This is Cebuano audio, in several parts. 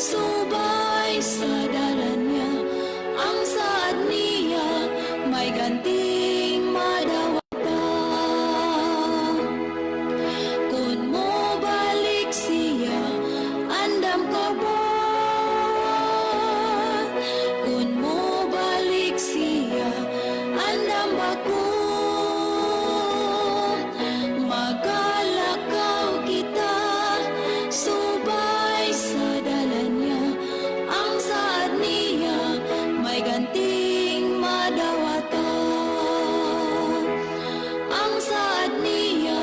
Subay sa dalan niya, ang saad niya may ganting madawata. Kung mo balik siya, andam ka ba? Kung mo balik siya, andam ba ko? Magalakaw kita, subay sa dalan niya, ang saad niya may ganting madawata. Ang saad niya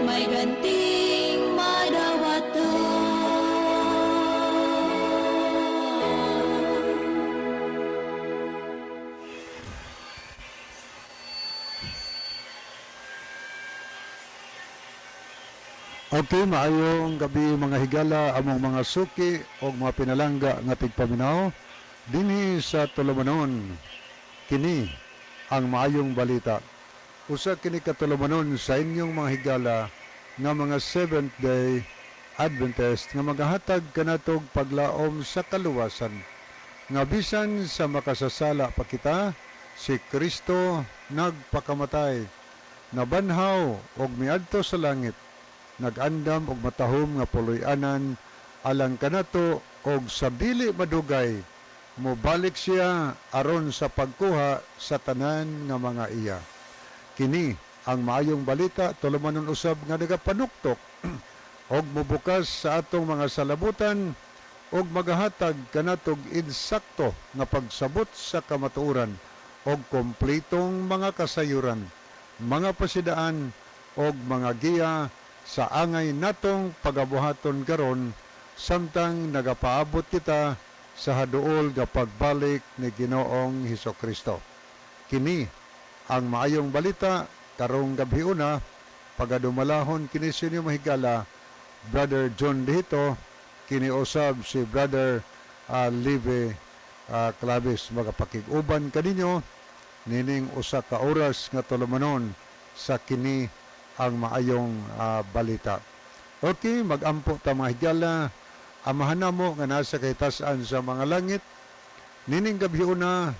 may ganting madawata. Okay, maayong gabi mga higala, among mga suki o mga pinalangga nga tigpaminaw dinhi sa Tulumanon. Kini ang maayong balita. Usa kini ka tulumanon sa inyong mga higala nga mga Seventh Day Adventist nga magahatag kanatog paglaom sa kaluwasan. Nga bisan sa makasasala pa kita, si Kristo nagpakamatay, nabanhaw og miadto sa langit, nag-andam og matahom nga puloy-anan alang kanato, og sa dili madugay mobalik siya aron sa pagkuha sa tanan nga mga iya. Kini ang maayong balita, tulumanon usab nga nagapanuktok og mobukas sa atong mga salabutan og magahatag kanatog insakto nga pagsabot sa kamatuoran og kompletong mga kasayuran, mga pasidaan og mga giya sa angay natong pagabuhaton karon samtang nagapaabot kita sa haduol nga pagbalik ni Ginoong Hesukristo. Kini ang maayong balita karong gabhiuna, pagadumalahon kini sa inyo, mahigala, Brother John Dito, kini usab si Brother Live Claves, magapakig-uban kaninyo nining usa ka oras nga tulumanon sa kini ang maayong balita. Okay, magampo ta, mga higala. Amahan namo nga nasa kahitasan sa mga langit, nining gabhiuna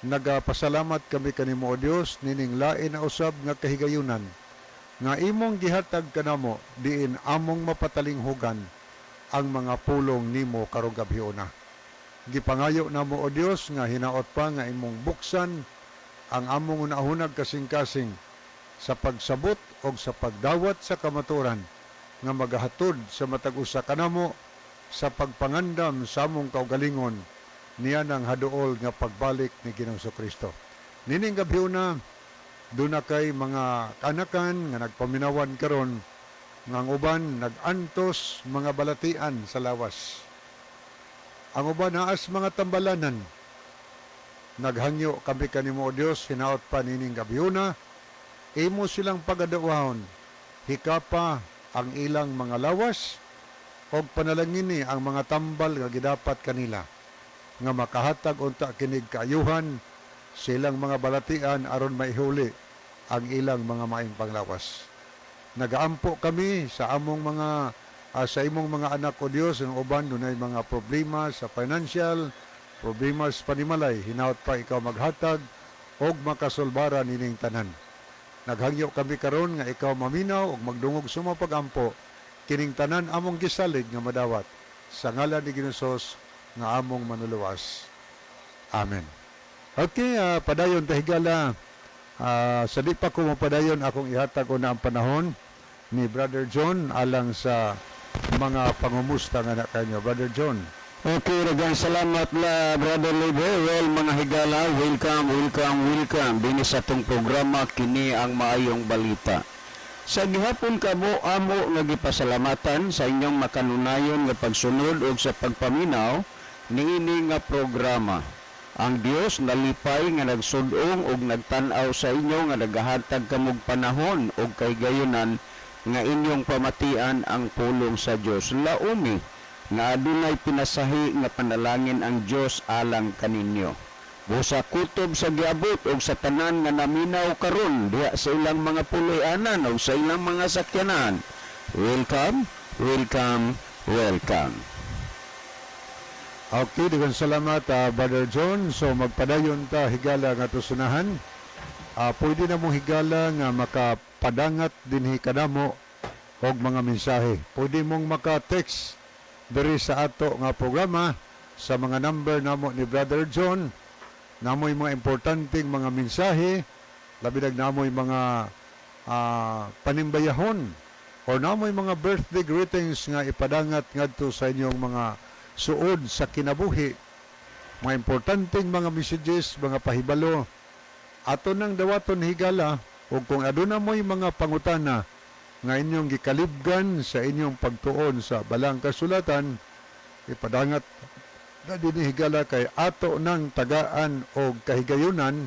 nagapasalamat kami kanimo, O Dios, nining lain na usab nga kahigayunan nga imong gihatag kanamo diin among mapatalinghugan ang mga pulong nimo karong gabhiuna. Gipangayo namo, O Dios, nga hinaot pa nga imong buksan ang among unahunag kasing-kasing sa pagsabot o sa pagdawat sa kamaturan nga magahatod sa matag usa kanamo sa pagpangandam sa among kaugalingon niya ng haduol nga pagbalik ni Ginoong Kristo. Nining gabhiuna, duna kay mga kanakan nga nagpaminawan karon nga ang uban nag-antos mga balatian sa lawas. Ang uban naas mga tambalanan. Naghangyo kami kanimo, O Dios, hinaot pa nining gabhiuna imo silang pagadawahon, hikapa ang ilang mga lawas og panalangini ang mga tambal nga gidapat kanila nga makahatag unta kinig kaayuhan silang mga balatian aron maihuli ang ilang mga maing panglawas. Nagaampo kami sa among mga sa imong mga anak, O Dios, ang uban dunay mga problema sa financial, problema sa panimalay, hinaot pa ikaw maghatag og makasolbara nining tanan. Naghangyo kami karon nga ikaw maminaw ug magdungog sa mga pagampo, kining tanan among gisalig nga madawat sa ngalan ni Ginoong Hesus nga among manluluwas. Amen. Okay, padayon ta, higala. Sa di pa ko mapadayon, akong ihatag una ang panahon ni Brother John alang sa mga pangumusta nga na kanyo. Brother John. Okay, daghang salamat la, Brother Libre. Well, mga higala, welcome, welcome, welcome dinhi sa atong programa kini ang maayong balita. Sa gihapon kamo amo nga gipasalamatan sa inyong makanunayon nga pagsunod ug sa pagpaminaw niini nga programa. Ang Dios nalipay nga nagsud-ong ug nagtan-aw sa inyo nga nagahatag kamog panahon ug kahigayunan nga inyong pamatian ang pulong sa Dios. Laumi nga adunay pinasahi nga panalangin ang Dios alang kaninyo. Busa kutob sa giabot og sa tanan nga naminaw karon diha sa ilang mga puloy-anan o sa ilang mga sakyanan. Welcome, welcome, welcome. Okay, daghang salamat, Brother John. So magpadayon ta, higala, nga tusunahan. Pwede na mo, higala, nga makapadangat dinhi kanamo og mga mensahe. Pwede mong maka-text diri sa ato nga programa sa mga number namo ni Brother John. Namoy mga importanteng mga mensahe, labi nag namoy mga panimbayahon or namoy mga birthday greetings nga ipadangat ngadto sa inyong mga suod sa kinabuhi, mga importanteng mga messages, mga pahibalo, ato nang dawaton, higala. Ug kung aduna mo'y mga pangutana nga inyong gikalibgan sa inyong pagtuon sa Balaang Kasulatan, ipadangat na dinhi, higala, kay ato nang tagaan og kahigayunan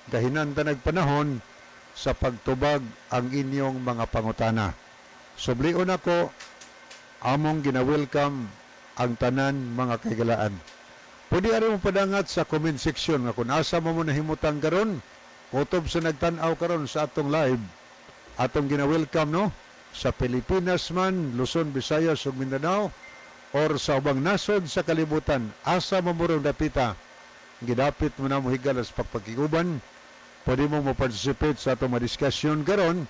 gahinan ta nagpanahon sa pagtubag ang inyong mga pangutana. Sublion ako, among gina-welcome ang tanan, mga kahigalaan. Pwede ari mo padangat sa comment section nga kung asa mo mo nahimutang karon, kutob sa nagtan-aw karon sa atong live, atong gina-welcome, no, sa Pilipinas man, Luzon, Visayas ug Mindanao or sa ubang nasod sa kalibutan, asa mo mo dapita, gidapit mo na mo, higala, sa pagpakiguban. Pwede mo mo participate sa atong madiskusyon karon.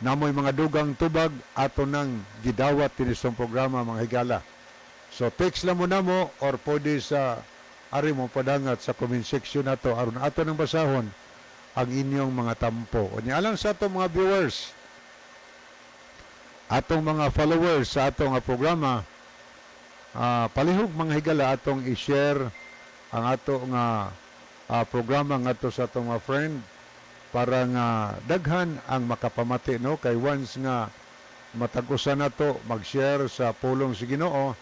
Namoy mga dugang tubag, ato nang gidawat dinhi programa, mga higala. So text lang mo namo or pwede sa ari mo padangat sa comment section nato aron ato nang basahon ang inyong mga tampo. Unya alang sa atong mga viewers, atong mga followers sa atong nga programa, palihog, mga higala, atong i-share ang ato nga programa ngadto sa atong mga friend para nga daghan ang makapamati, no, kay once nga matag-usa nato mag-share sa pulong sa Ginoo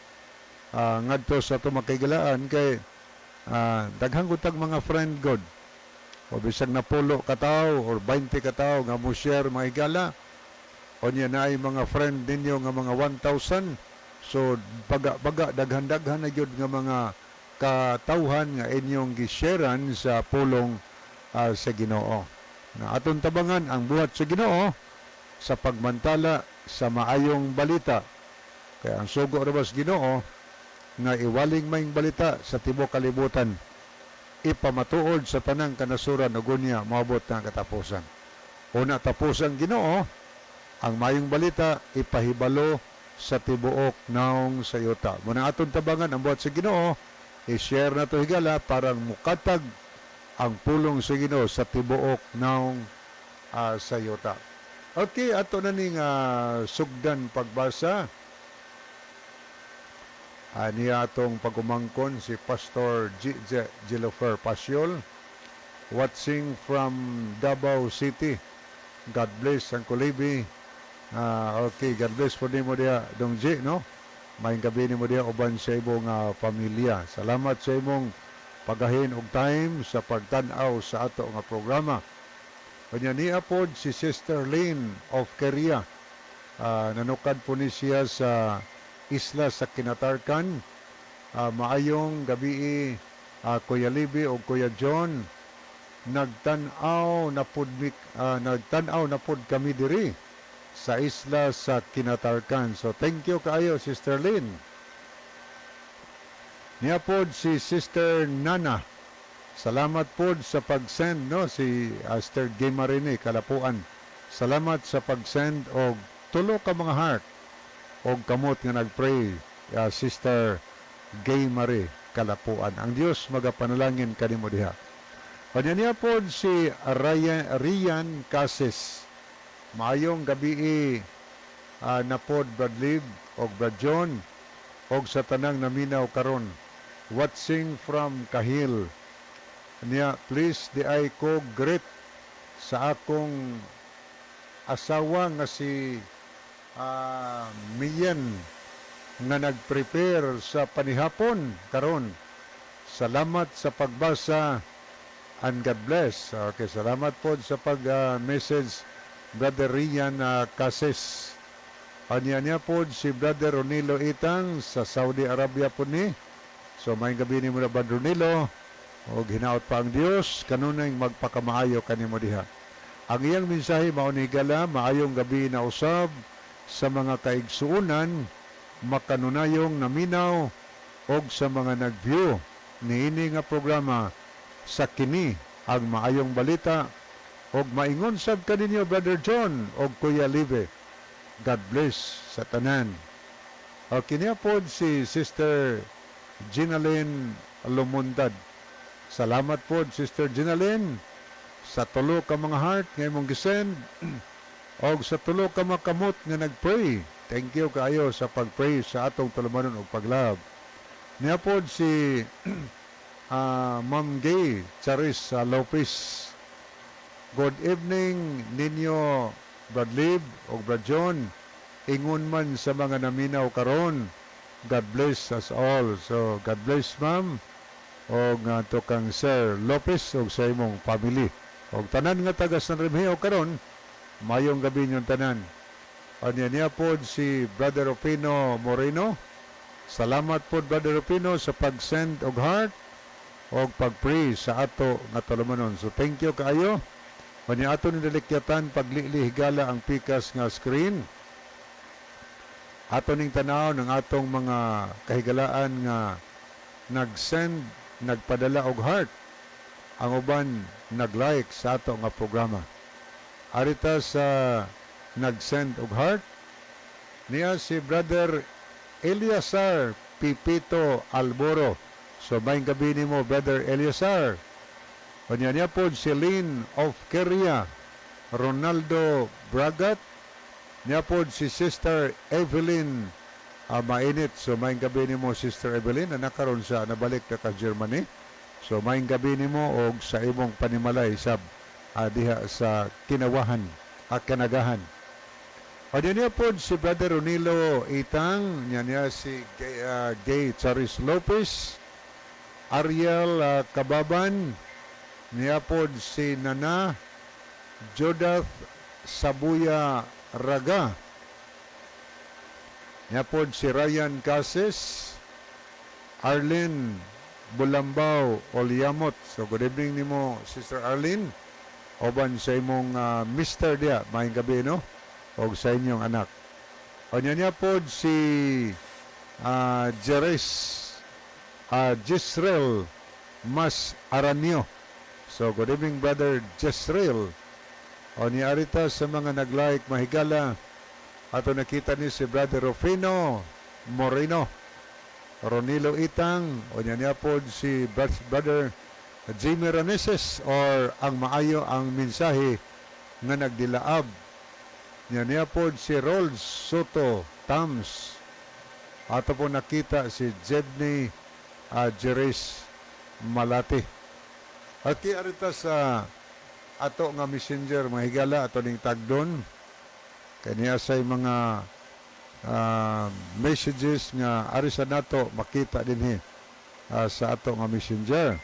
ngadto sa atong makahigalaan, kay daghan gud tag mga friend god o bisag napulo ka tawo or 20 ka tawo nga mo share, mga higala, unya naay mga friend ninyo nga mga 1,000, so baga baga daghan-daghan na gyud nga mga katawhan nga inyong gisharean sa pulong sa Ginoo na atong tabangan ang buhat sa Ginoo sa pagmantala sa maayong balita, kaya ang sugo ra sa Ginoo nga iwaling maayong balita sa tibuok kalibutan, ipamatuod sa tanang kanasuran ug unya moabot na ang katapusan. Una tapos ang Ginoo ang maayong balita ipahibalo sa tibuok naong sa yuta. Muna atong tabangan ang buhat sa Ginoo, i-share na to, higala, parang mukatag ang pulong sa Ginoo sa tibuok naong sa yuta. Okay, ato na ning sugdan pagbasa. Niya atong pagumangkon si Pastor G. J. Gilofer Pasiol, watching from Davao City. God bless ang Kulibi. Okay, God bless po nimo diha, Dong G, no? Maayong gabi nimo diha uban sa imong pamilya. Salamat sa imong pagahin og time sa pagtan-aw sa ato nga programa. Kanya niya pod si Sister Lynn of Korea. Nanukad po ni siya sa isla sa Kinatarkan. Maayong gabi, Kuya Libby o Kuya John. Nagtan-aw na pod kami diri sa isla sa Kinatarkan. So thank you kaayo, Sister Lynn. Niya pod si Sister Nana. Salamat pod sa pag-send, no, si Sister Gimarini Kalapuan. Salamat sa pag-send og tulo ka mga heart og kamot nga nagpray, Sister Gay Marie Kalapuan. Ang Dios magapanalangin kanimo diha. Kanya niya pod si Ryan, Rian Cases. Maayong gabi na pod, Brad Lib og Brad John og sa tanang naminaw karon. Watching from Kahil. Niya, please diay ko greet sa akong asawa nga si Mian nga nag-prepare sa panihapon karon. Salamat sa pagbasa and God bless. Okay, salamat po sa pag-message, Brother Rian Cases. Kanya niya po si Brother Ronilo Itang sa Saudi Arabia po ni. So maayong gabi nimo na, Brother Ronilo. Og hinaot pa ang Dios kanunay magpakamaayo kanimo diha. Ang iyang mensahe mao ni, higala, maayong gabi na usab sa mga kaigsuonan makanunayong naminaw. og sa mga nag-view niini nga programa sa Kini ang Maayong Balita, og maingon sab kaninyo, Brother John og Kuya Live. God bless sa tanan. O kini pod si Sister Ginalyn Lumundad. Salamat pod, Sister Ginalyn, sa tulo ka mga heart nga imong gisend og sa tulo ka mga kamot nga nagpray. Thank you kaayo sa pagpray sa atong tulumanon og paglab. Niya pod si Ma'am Gay Charis Lopez. "Good evening ninyo, Brad Lib og Brad John. Ingon man sa mga naminaw karon. God bless us all." So God bless, ma'am, og nga to kang Sir Lopez og sa imong family. Og tanan nga taga San Remigio karon, mayong gabi inyong tanan. Anya niya pod si Brother Opino Moreno. Salamat pod, Brother Opino, sa pag-send og heart og pag-pray sa ato nga tulumanon. So thank you kaayo. Unya ato ni dalikyatan paglili, higala, ang pikas nga screen. Ato ning tanaw ng atong mga kahigalaan nga nag-send, nagpadala og heart. Ang uban nag-like sa ato nga programa. Arita sa nag-send og heart niya si Brother Eliasar Pipito Alboro. So maayong gabi nimo, Brother Eliasar. Unya niya po si Lynn of Keria, Ronaldo Bragat, niya po si Sister Evelyn Mainit. So maayong gabi nimo, Sister Evelyn, na nakaroon sa nabalik na ka Germany. So maayong gabi nimo og sa imong panimalay sab diha sa Kinawahan, Kanagahan. O niya po si Brother Ronilo Itang, niya niya si Gay Charis Lopez, Ariel Kababan, niya po si Nana Jodath Sabuya Raga, niya po si Ryan Cases, Arlene Bulambao Oliamot. So good evening nimo, Sister Arlene. Oban sa imong Mr. diya, maayong gabi, no? Og sa inyong anak. O niya niya po si Jerez Jisrael Mas Aranio. So good evening, Brother Jisrael. O ni arita sa mga nag-like, mahigala. Ato nakita ni si Brother Rufino Moreno. Ronilo Itang, o niya niya po si Brother Jimmy Raneses or ang maayo ang mensahe nga nagdilaab. Niya niya po si Rolls Soto Tams. Ato po nakita si Jedney Jerez Malati. At kay arita sa ato nga messenger, mga higala, ato ning tagdon kaniya say mga messages nga ari sa nato makita dinhi sa ato nga messenger.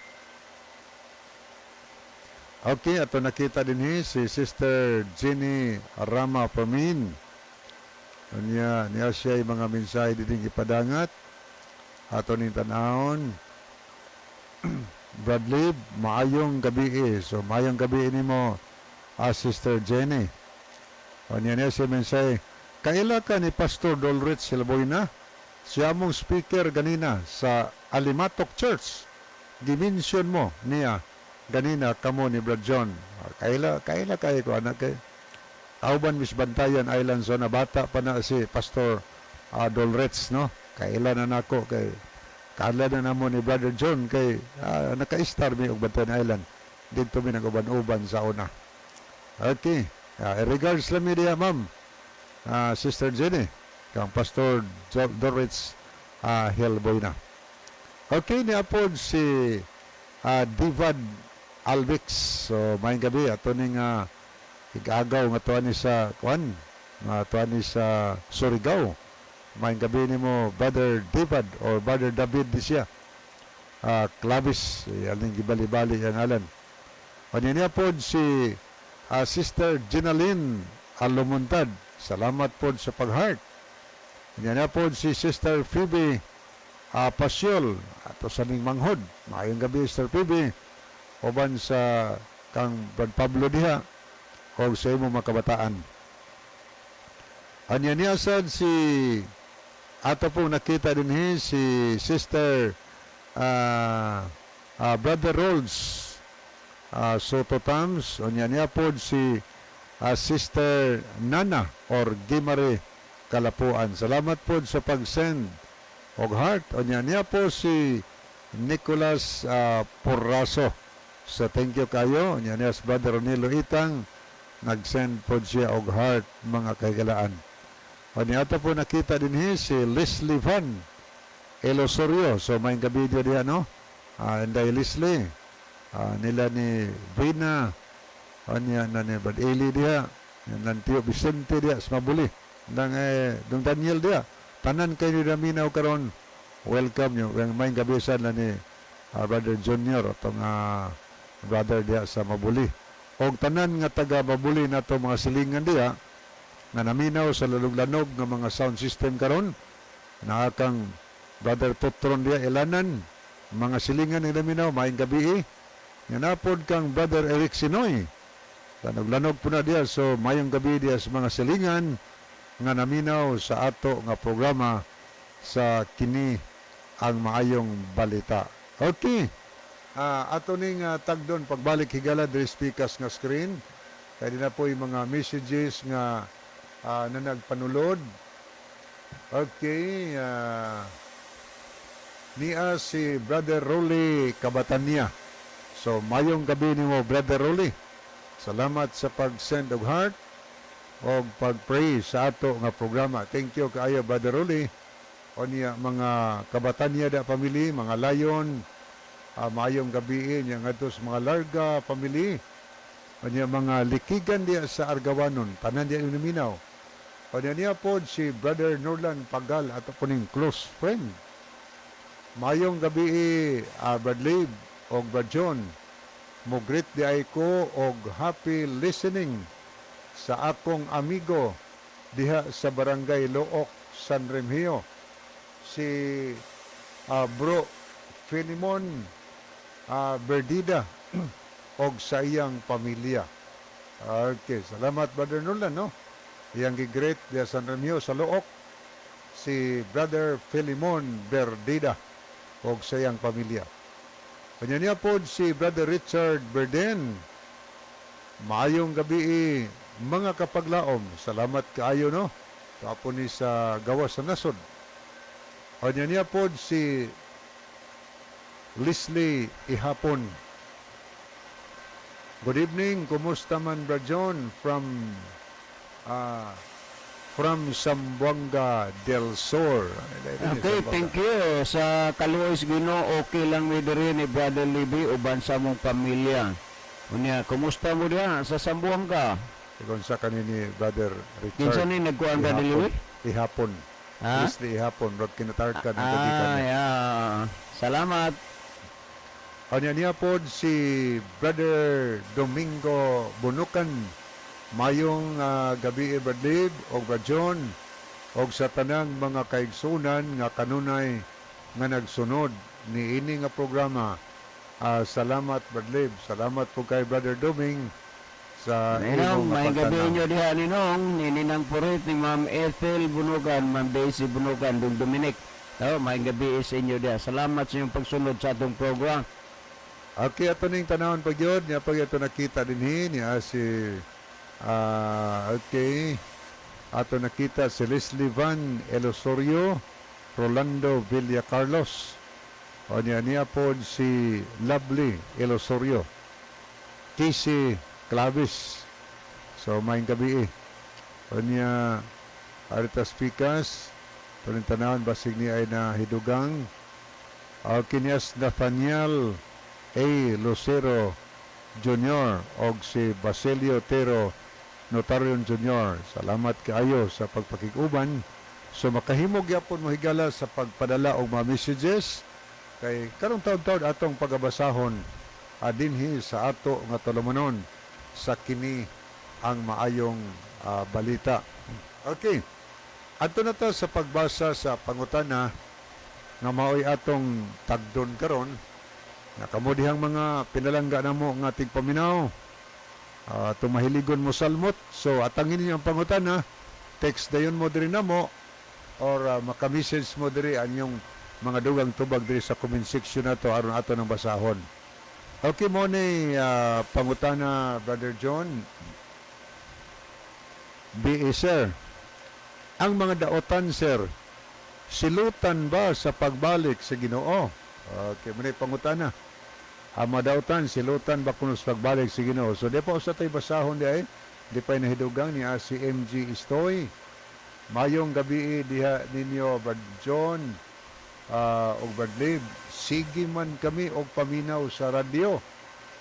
Okay, ato nakita dinhi si Sister Jenny Rama Fermin. Unya niya siya mga mensahe dinhi ipadangat. Ato ning tanawon. "Bradley, maayong gabi eh." So maayong gabi nimo, Sister Jenny. O niya niya siya mensahe. "Kaila ka ni Pastor Dolrich Silboyna? Siya mong speaker ganina sa Alimatok Church. Gimension mo niya ganina kamo ni Brad John." Ah, kaila, kaila kayo ko anak kay. Kauban Miss Bantayan Island, so na bata pa na si Pastor Dolrich, no? Kaila na nako kay kaila na namo ni Brother John kay naka-star mi og Bantayan Island. Dito mi nag-uban-uban sa una. Okay. Regards lang mi diya, ma'am. Sister Jenny, kang Pastor Dorritz Hellboy na. Okay, niya po si Divad Alvix. So, maayong gabi. Ato ning igagaw nga tuwa ni sa kuan, nga tuwa ni sa Surigao. Maayong gabi nimo, Brother Divad or Brother David di siya. Clavis, yan ning gibali-bali ang alan. Kanya niya po si Sister Ginaline Alumuntad. Salamat po sa pag-heart. Kanya niya po si Sister Phoebe Pasyol. Ato sa ning manghod. Maayong gabi, Sister Phoebe. Uban sa kang Brad Pablo diha o sa imong mga kabataan. Anya niya sad si Ato po nakita din si Sister Brother Rolls Soto Tams. Unya niya po si Sister Nana or Gimare Kalapuan. Salamat po sa pag-send og heart. Unya niya po si Nicolas Porraso. So thank you kayo. Unya niya si Brother Ronilo Itang, nag-send po siya og heart, mga kahigalaan. Unya ato po nakita din si Leslie Van Elosorio. So may video diya, no? Inday Leslie. Nila ni Vina. Unya na ni Brad Eli diha. Yan lang Tio Vicente diha sa Mabuli. Nang dong Daniel diha. Tanan kay ni naminaw karon. Welcome nyo. Ang may gabisan na ni Brother Junior atong brother diha sa Mabuli. Og tanan nga taga Mabuli nato mga silingan diha nga naminaw sa lalog-lanog nga mga sound system karon, naa kang Brother Totron diha Ilanan, mga silingan nga naminaw, maayong gabi. Nga napod kang Brother Eric Sinoy, lanog-lanog po na diha. So mayong gabi diha sa mga silingan nga naminaw sa ato nga programa sa Kini ang Maayong Balita. Okay. Ato ning tagdon pagbalik, higala, diri speakers nga screen. Kaya di na po yung mga messages nga na nagpanulod. Okay. Niya si Brother Rolly Kabatanya. So mayong gabi nimo, Brother Rolly. Salamat sa pag-send og heart og pag-pray sa ato nga programa. Thank you kaayo, Brother Rolly. O niya mga Kabatanya da family, mga Lion, maayong gabi niya ngadto sa mga Larga family. O niya mga Likigan diya sa Argawanon, tanan diya naminaw. O niya niya pod si Brother Norlan Pagal, ato po ning close friend. Mayong gabi, Brad Lib og Brad John. Mo-greet di ay ko og happy listening sa akong amigo diha sa Barangay Looc, San Remigio. Si Bro Filimon Berdida og sa iyang pamilya. Okay, salamat, Brother Nolan, no? Iyang gi-greet diha San Remigio sa Looc si Brother Filimon Berdida og sa iyang pamilya. Kanya niya po si Brother Richard Berden. Maayong gabi, mga kapaglaom. Salamat kaayo, no? Kapo ni sa gawas sa nasod. Kanya niya po si Leslie Ihapon. Good evening, kumusta man, Brad John, from Zamboanga del Sur? Okay, thank you. Sa kaluoy sa Ginoo, okay lang mi diri ni Brother Libby uban sa among pamilya. Unya, kumusta mo diha sa Zamboanga? Ikon sa kanini Brother Richard. Kinsa ni nagkuan, Brother Libby? Ihapon. Ha? Leslie Ihapon, rod kinatarka ng kagikan. Ah, yeah. Salamat. Anya niya pod si Brother Domingo Bunukan. Mayong gabi, Brad Lib og Brad John og sa tanang mga kaigsunan nga kanunay nga nagsunod ni ini nga programa. Salamat, Brad Lib. Salamat po kay Brother Doming sa Ninong, imong may gabi pagtanaw. Inyo diha, Ninong, ni Ninang Purit, ni Ma'am Ethel Bunugan, Ma'am Daisy Bunugan, Dong Dominic. Oh, may gabi sa inyo diha. Salamat sa inyong pagsunod sa atong program. Okay, ato ning tanawon pag yun. Niya pag ito nakita din niya si okay. Ato nakita si Leslie Van Elosorio, Rolando Villa Carlos. O niya niya po si Lovely Elosorio. Casey Clavis. So, maayong gabi eh. O niya Aritas Picas. Ito tanawon basig ni ay na hidugang. Okay, niya Nathaniel A. Lucero Jr. og si Basilio Tero Notarion Jr. Salamat kaayo sa pagpakikuban. So makahimog gyapon mo, higala, sa pagpadala og mga messages kay karong taon-taon atong pagabasahon dinhi sa ato nga tulumanon sa Kini ang Maayong Balita. Okay. Adto na ta sa pagbasa sa pangutana nga maoy atong tagdon karon. Nga kamo dihang mga pinalangga namo nga tigpaminaw, tumahiligon mo salmot. So atangin ninyo ang pangutana, text dayon mo diri namo. Or maka-message mo diri ang inyong mga dugang tubag diri sa comment section nato aron ato nang basahon. Okay mo ni pangutana, Brother John. B.A. Sir, ang mga daotan, sir, silutan ba sa pagbalik sa Ginoo? Okay, mo ni pangutana. Ang mga daotan, silutan ba kuno sa pagbalik sa Ginoo? So di pa usa tay basahon di ay, di pa nahidugang ni si MG Istoy. Mayong gabi diha ninyo, Brad John ug Brad Lib. Sige man kami og paminaw sa radyo.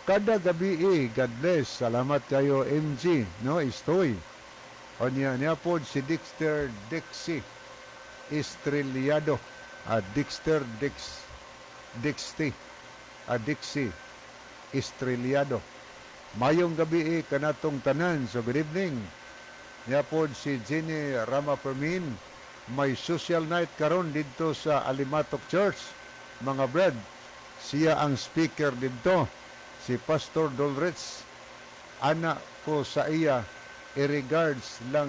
Kada gabi, God bless. Salamat kayo, MG, no, Istoy. O niya, niya po si Dexter Dixie Estrellado. Dexter Dixie. Dixie Estrellado. Mayong gabi kanatong tanan. So good evening. Niya po si Jenny Rama Fermin. May social night karon didto sa Alimatok Church. Mga brad, siya ang speaker didto. Si Pastor Dolrich. Ana ko sa iya, i-regards lang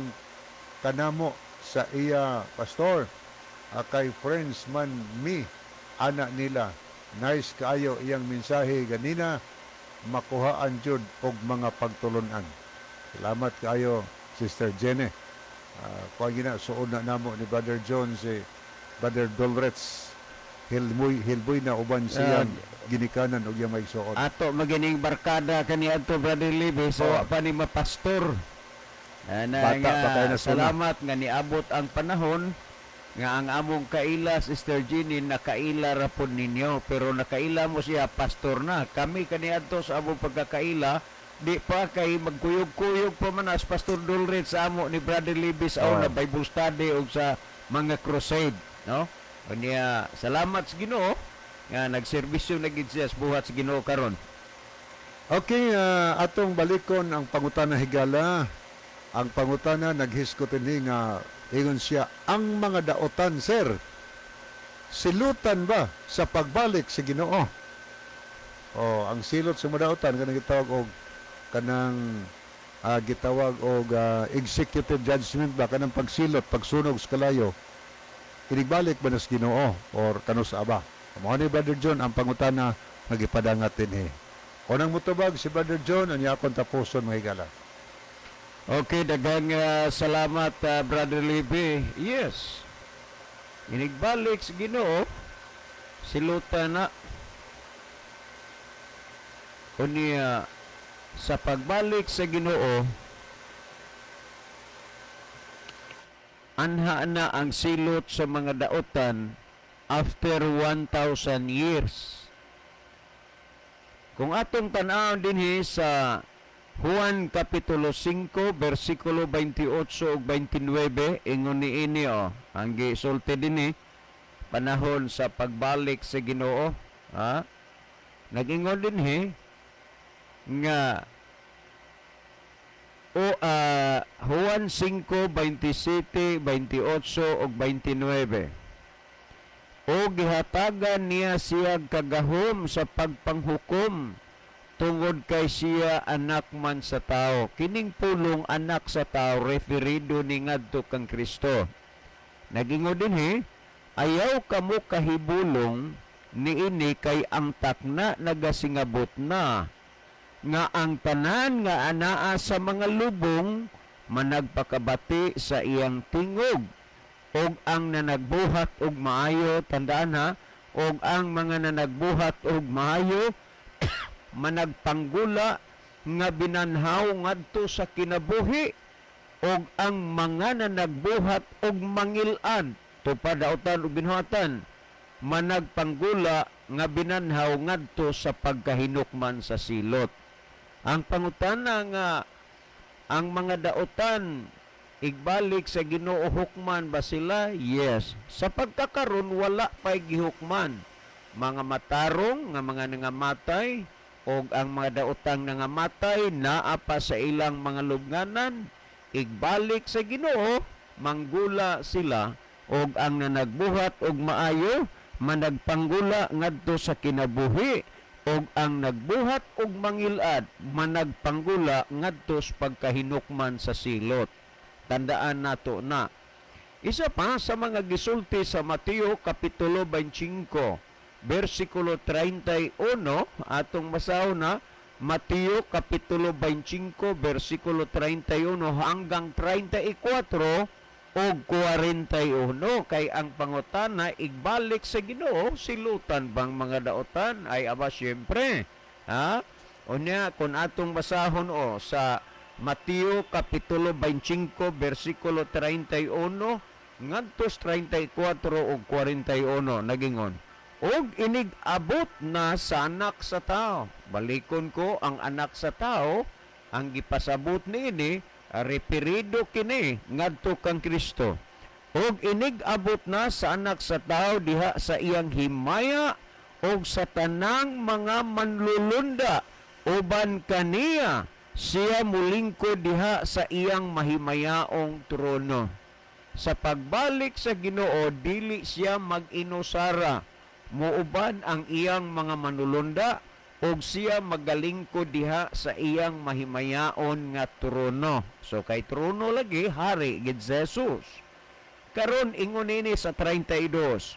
kanamo sa iya, pastor. Kay friends man mi ana nila. Nice kaayo iyang mensahe ganina, makuhaan jud og mga pagtulunan. Salamat kaayo, Sister Jenny. Kuha gina suod na namo ni Brother John si Brother Dolrets. Hilboy hilboy na uban siyang ginikanan og iyang maigsuon. Ato magining barkada kani adto, Brother Libe, so wa pa ni mapastor. Ana Bata nga, pa kayo na suna. Salamat nga niabot ang panahon nga ang among kaila, Sister Jeannie, nakaila ra pod ninyo, pero nakaila mo siya, pastor na. Kami kaniadto sa among pagkakaila di pa, kay magkuyog-kuyog pa man as Pastor Dolred sa amo ni Brother Libis aw na Bible study og sa mga crusade, no? Unya salamat sa Ginoo nga nagserbisyo na gid siya sa buhat sa Ginoo karon. Okay, atong balikon ang pangutana, higala. Ang pangutana naghiskot ini nga ingon siya, ang mga daotan, sir, silutan ba sa pagbalik sa Ginoo? Oh, ang silot sa mga daotan kanang gitawag og kanang gitawag og executive judgment ba, kanang pagsilot, pagsunog sa kalayo. Inigbalik ba na sa Ginoo or kano sa aba? Mao ni, Brother John, ang pangutana nga gipadangat dinhi. Unang mutubag si Brother John, ang akong tapuson, mga higala. Okay, daghang salamat, Brother Libby. Yes. Inigbalik sa Ginoo, silutan na. Unya sa pagbalik sa Ginoo, anha na ang silot sa mga daotan after 1,000 years. Kung atong tan-awon dinhi sa Juan Kapitulo 5 versikulo 28 ug 29, ingon niini oh, ang gisulti dinhi panahon sa pagbalik sa Ginoo, ha? Nag-ingon dinhi nga o Juan 5:27, 28 ug 29: O gihatagan niya siya kagahom sa pagpanghukom tungod kay siya anak man sa tao. Kining pulong "anak sa tao" referido ni ngadto kang Kristo. Nagingon dinhi, "Ayaw kamo kahibulong niini kay ang takna nagasingabot na nga ang tanan nga anaa sa mga lubong managpakabati sa iyang tingog, og ang nanagbuhat og maayo," tandaan ha, "og ang mga nanagbuhat og maayo managpanggula nga binanhaw ngadto sa kinabuhi, og ang mga nanagbuhat og mangil-ad," tupad dautan ug binuhatan, "managpanggula nga binanhaw ngadto sa pagkahinukman sa silot." Ang pangutana nga ang mga daotan igbalik sa Ginoo hukman ba sila? Yes. Sa pagkakaron wala pa'y gihukman. Mga matarong nga mga nangamatay og ang mga daotang nangamatay naa pa sa ilang mga lubnganan, igbalik sa Ginoo manggula sila, og ang nanagbuhat og maayo managpanggula ngadto sa kinabuhi, og ang nagbuhat og mangilad managpanggula ngadto sa pagkahinukman sa silot. Tandaan nato na. Isa pa sa mga gisulti sa Mateo Kapitulo 25, versikulo 31, atong basahon na Mateo Kapitulo 25, versikulo 31 hanggang 34 og 41, kay ang pangutana, igbalik sa Ginoo, silutan bang mga daotan? Ay aba, syempre, ha. Unya kung atong basahon o sa Mateo Kapitulo 25 versikulo 31 ngadto 34 ug 41, nagingon, "Og inig abot na sa Anak sa Tao." Balikon ko, ang Anak sa Tao ang gipasabot niini, referido kini ngadto kang Kristo. "Og inig abot na sa Anak sa Tao diha sa iyang himaya og sa tanang mga manlulunda uban kaniya, siya mulingkod diha sa iyang mahimayaong trono." Sa pagbalik sa Ginoo, dili siya mag-inusara. Muuban ang iyang mga manulunda og siya magalingkod diha sa iyang mahimayaon nga trono. So kay trono lagi, hari gid si Jesus. Karon ingon nini sa 32,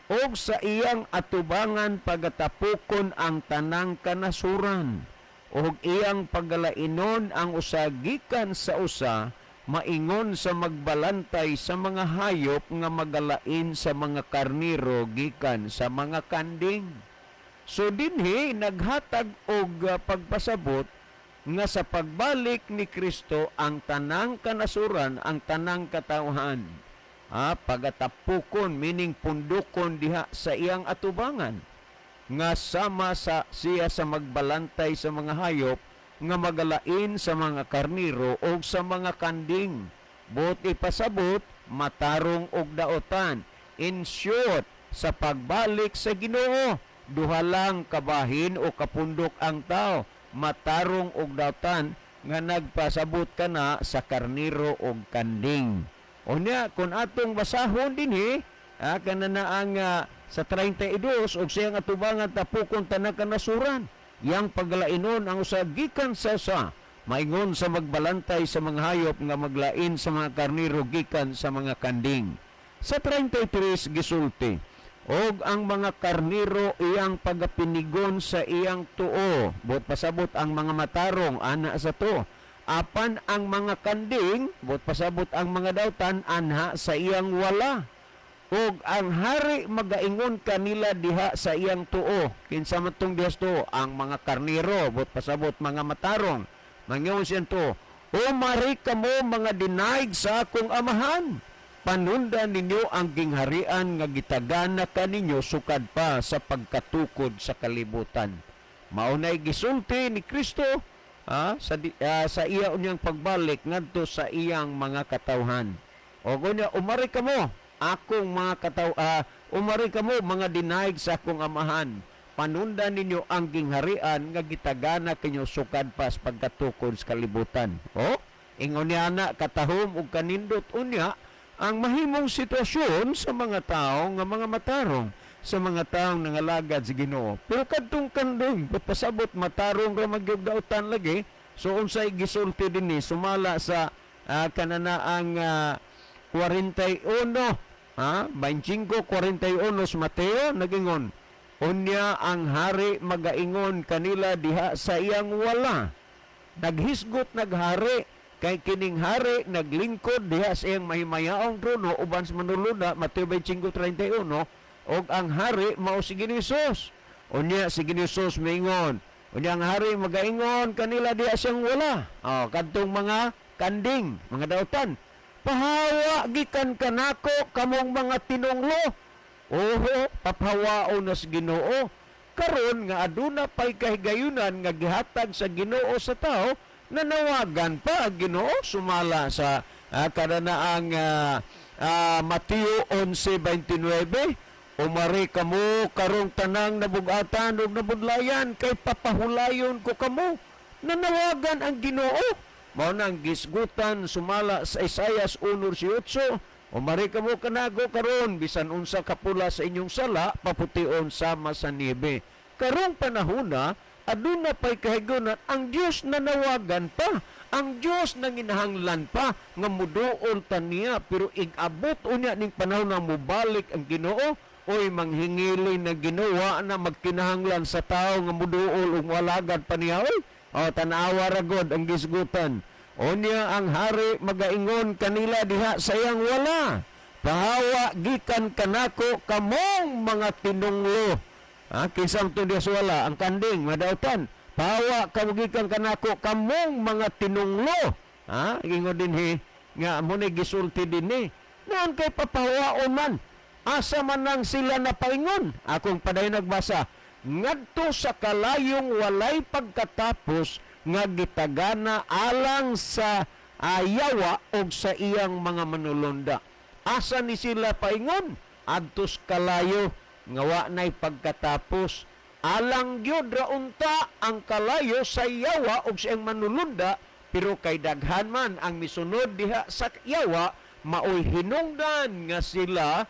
"Og sa iyang atubangan pagatapukon ang tanang kanasuran og iyang pagalainon ang usa gikan sa usa, maingon sa magbalantay sa mga hayop nga magalain sa mga karniro gikan sa mga kanding." So dinhi naghatag og pagpasabot nga sa pagbalik ni Kristo, ang tanang kanasuran, ang tanang katawhan, pagatapukon, meaning pundukon diha sa iyang atubangan nga sama sa siya sa magbalantay sa mga hayop nga magalain sa mga karniro o sa mga kanding. Buot ipasabot, matarong og daotan. In short, sa pagbalik sa Ginoo, duha lang kabahin o kapundok ang tao, matarong og daotan nga nagpasabot ka na sa karniro og kanding. Unya, kung atong basahon dinhi, kana na ang sa 32, "Og siyang atubangan tapukon tanang kanasuran, yang pagalainon ang usa gikan sa usa, maingon sa magbalantay sa mga hayop nga maglain sa mga karniro gikan sa mga kanding." Sa 33 gisulti, "Og ang mga karniro iyang pagapinigon sa iyang tuo." Buot pasabot, ang mga matarong ana sa tuo. "Apan ang mga kanding," buot pasabot ang mga dautan, "anha sa iyang wala. Ug ang hari magaingon kanila diha sa iyang tuo." Kinsa man tong diha sa tuo? Ang mga karniro, buot pasabot mga matarong. Mangingon siyang tuo, "Umari kamo, mga dinaig sa akong Amahan. Panundan ninyo ang gingharian nga gitagana kaninyo sukad pa sa pagkatukod sa kalibutan." Maunay gisulti ni Kristo sa iya unyang pagbalik ngadto sa iyang mga katawhan. O unya, "Umari kamo akong mga umari kamo, mga dinaig sa akong Amahan. Panundan ninyo ang gingharian nga gitagana kinyo sukad pa sa pagkatukod sa kalibutan." O, ingon niya na katahom ug kanindot unya ang mahimong sitwasyon sa mga tao nga mga matarong, sa mga taong nangalagad sa Ginoo. Pero kadtong kanding, pasabot matarong ra magyug, dautan lagi. So unsay gisulti dinhi sumala sa kananaang 41, 25:41 sa Mateo, nagingon, "Unya ang hari magaingon kanila diha sa iyang wala." Naghisgot naghari kay kining hari naglingkod diha sa iyang mahimayaong trono uban sa manulunda, Mateo 25:31, og ang hari mao si Ginoo Hesus. Unya si Ginoo Hesus maingon, "Unya ang hari magaingon kanila diha siyang wala." Oh, kadtong mga kanding, mga dautan. "Pahawa gikan kanako kamong mga tinunglo." Oho, papahawaon na sa Ginoo. Karon nga aduna pay kahigayunan nga gihatag sa Ginoo sa tao, nanawagan pa ang Ginoo sumala sa kananaang Mateo 11:29, "Umari kamo karong tanang nabugatan ug nabudlayan, kay papahulayon ko kamo." Nanawagan ang Ginoo. Mao nang gisgutan sumala sa Isaias 1:18, "Umari kamo kanago karon, bisan unsa kapula sa inyong sala, papution sama sa niebe." Karong panahona, aduna pay kahigayunan ang Dios, nanawagan pa. Ang Dios nanginahanglan pa nga muduol ta niya, pero ig-abot unya ning panahon na mubalik ang Ginoo, oy, manghingili na Ginoo, na magkinahanglan sa tao nga muduol ug moalagad pa niya, oy. O, tan-awa ra gud ang gisgutan. Unya ang hari magaingon kanila diha sa iyang wala, "Pahawa gikan kanako kamong mga tinunglo." Ha, kinsang to diha sa wala ang kanding madautan. "Pahawa kamo gikan kanako kamong mga tinunglo." Ha, ingon dinhi nga mo ni gisulti dinhi. Noon kay papahawaon man. Asa man nang sila napaingon? Akong padayon nagbasa. "Ngadto sa kalayong walay pagkatapos nga gitagana alang sa yawa og sa iyang mga manulunda." Asa ni sila paingon? Adtos kalayo nga wa nay pagkatapos. Alang gyud ra unta ang kalayo sa yawa og sa iyang manulunda, pero kay daghan man ang misunod diha sa yawa, maoy hinungdan nga sila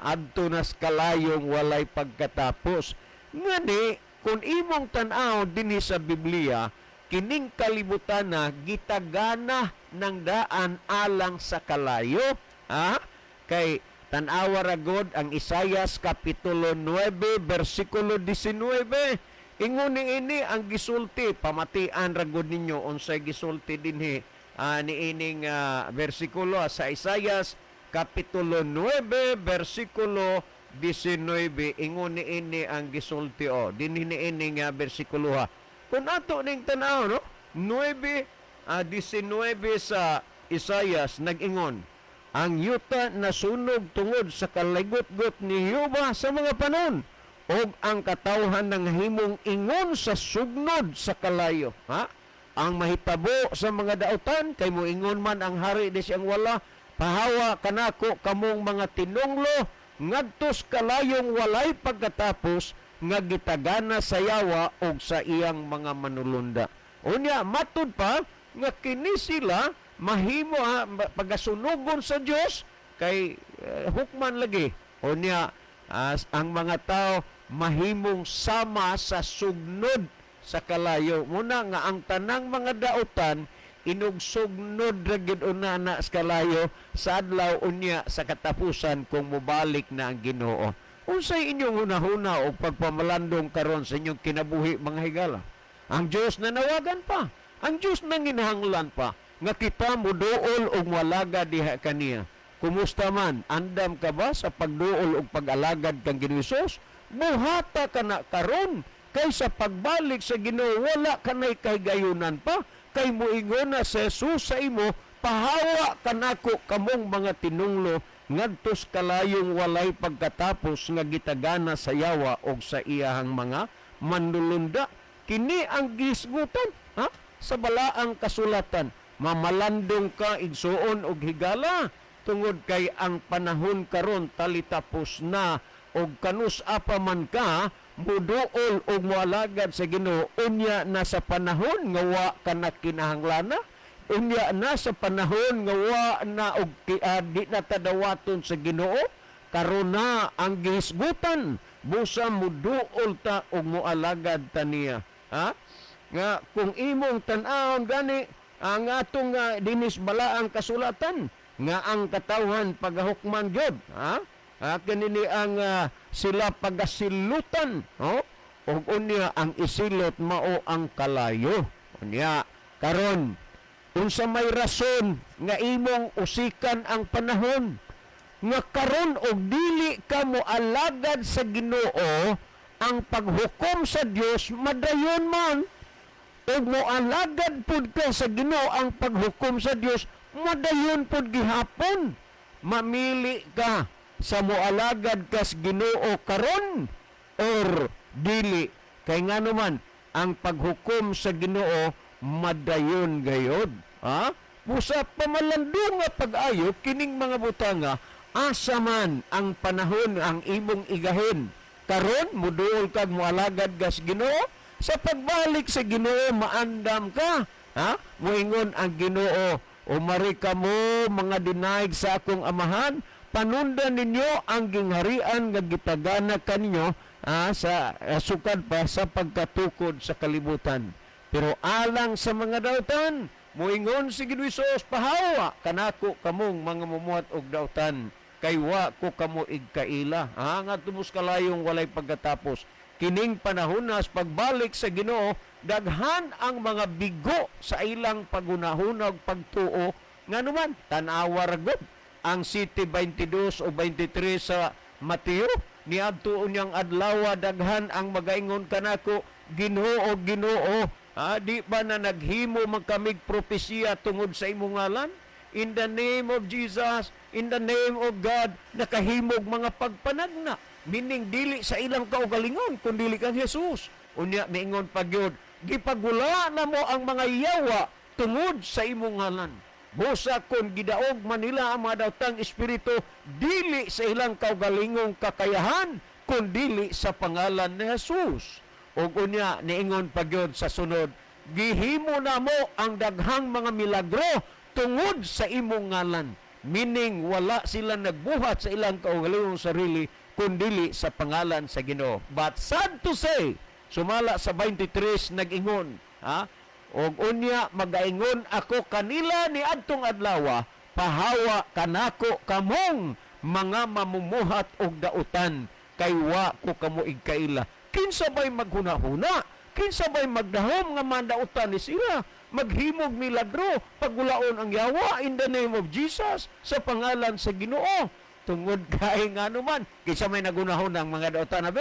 adto nas kalayong walay pagkatapos. Ngani kung imong tan-aw dinhi sa Biblia, kining kalibutan na gitagana ng daan alang sa kalayo, ha? Kay tan-awa ra gud ang Isayas kapitulo 9 bersikulo 19. Ingon ni ini ang gisulti, pamatian ra gud ninyo unsay gisulti dinhi niining bersikulo sa Isayas kapitulo 9 bersikulo 19. Ingon ni ini ang gisulti, o dinhi niini nga bersikulo, ha. Kung ato ning tan-aw, no, 9 19 sa Isayas, nag-ingon, "Ang yuta nasunog tungod sa kaligot-got ni Jehova sa mga panon, ug ang katawhan ng himong ingon sa sugnod sa kalayo." Ha? Ang mahitabo sa mga dautan kay moingon man ang hari di siyang wala, "Pahawa kanako kamong mga tinunglo ngadtos kalayong walay pagkatapos nga gitagana sa yawa og sa iyang mga manulunda." Unya matud pa nga kini sila mahimo ha, pagasunugon sa Dios kay hukman lagi. Unya as ang mga tao mahimong sama sa sugnod sa kalayo. Muna nga ang tanang mga dautan inugsugnod ra gid una na sa kalayo sa adlaw unya sa katapusan kung mobalik na ang Ginoo. Unsay inyong hunahuna o pagpamalandong karon sa inyong kinabuhi, mga higala? Ang Dios nanawagan pa. Ang Dios nanginahanglan pa nga kita muduol og moalagad diha kaniya. Kumusta man? Andam ka ba sa pagduol og pag-alagad kang Ginoo Hesus? Buhata ka na karon kay sa pagbalik sa Ginoo wala kanay kahigayunan pa, kay moingon na si Jesus sa imo, "Pahawa kanako kamong mga tinunglo ngadtos kalayong walay pagkatapos nga gitagana sa yawa og sa iyahang mga manlulunda." Kini ang gisgutan, ha, sa balaang kasulatan. Mamalandong ka, igsuon og higala, tungod kay ang panahon karon talitapos na, og kanus apa man ka muduol og moalagad sa Ginoo unya na sa panahon nga wa ka na kinahanglana, unya na sa panahon nga wa na og di na tadawaton sa Ginoo. Karon na ang gihisgutan, busa muduol ta og moalagad ta niya, ha? Nga kung imong tan-awon gani ang atong dinis balaang kasulatan nga ang katawhan pagahukman gyud, ha. Kanini ang sila pagasilutan, oh, ug unya ang isilot mao ang kalayo. Unya karon, unsa may rason nga imong usikan ang panahon nga karon og dili ka mo alagad sa Ginoo, ang paghukom sa Dios madayon man, ug mo alagad pud ka sa Ginoo, ang paghukom sa Dios madayon pud gihapon? Mamili ka sa moalagad kas Ginoo karon or dili, kay ngano man ang paghukom sa Ginoo madayon gayod, ha. Busa pamalandong nga pag-ayo kining mga butanga. Asa man ang panahon ang imong igahin karon? Muduol kag moalagad kas Ginoo, sa pagbalik sa Ginoo maandam ka, ha. Moingon ang Ginoo, "Umari kamo mga dinaig sa akong amahan, panundan ninyo ang gingharian nga gitagana kaninyo sa sukad pa sa pagkatukod sa kalibutan." Pero alang sa mga dautan, Moingon si Ginoo Hesus, "Pahawa kanako kamong mga mumuhat og dautan, kay wa ko kamo igkaila." Ah, nga tubos kalayong walay pagkatapos. Kining panahon na pagbalik sa Ginoo, daghan ang mga bigo sa ilang paghunahuna ug pagtuo. Nganuman, tan-awa ra gud ang 7:22 o 23 sa Mateo: "Niadto unyang adlaw, daghan ang magaingon kanako, 'Ginoo, Ginoo, di ba na naghimo man kamig propesiya tungod sa imong ngalan? In the name of Jesus, in the name of God, nakahimog mga pagpanagna.'" Meaning dili sa ilang kaugalingon kun dili kang Jesus. Unya miingon pa gyud, "Gipagula namo ang mga yawa tungod sa imong ngalan." Busa kung gidaog man nila ang mga daotang espiritu, dili sa ilang kaugalingong kakayahan, kundili sa pangalan ni Jesus. Ug unya niingon pa gyud sa sunod, "Gihimo namo ang daghang mga milagro tungod sa imong ngalan." Meaning wala sila nagbuhat sa ilang kaugalingong sarili, kundili sa pangalan sa Ginoo. But sad to say, sumala sa 23 nag-ingon, ha? "Og unya magaingon ako kanila ni adtong adlaw, 'Pahawa kanako kamong mga mamumuhat og dautan, kay wa ko kamo igkaila.'" Kinsa bay maghunahuna? Kinsa bay magdahom nga mandautan ni sila? Maghimog milagro, pagulaon ang yawa in the name of Jesus, sa pangalan sa Ginoo. Tungod kay ngano man, kinsa may nagunahon ang mga dautan na?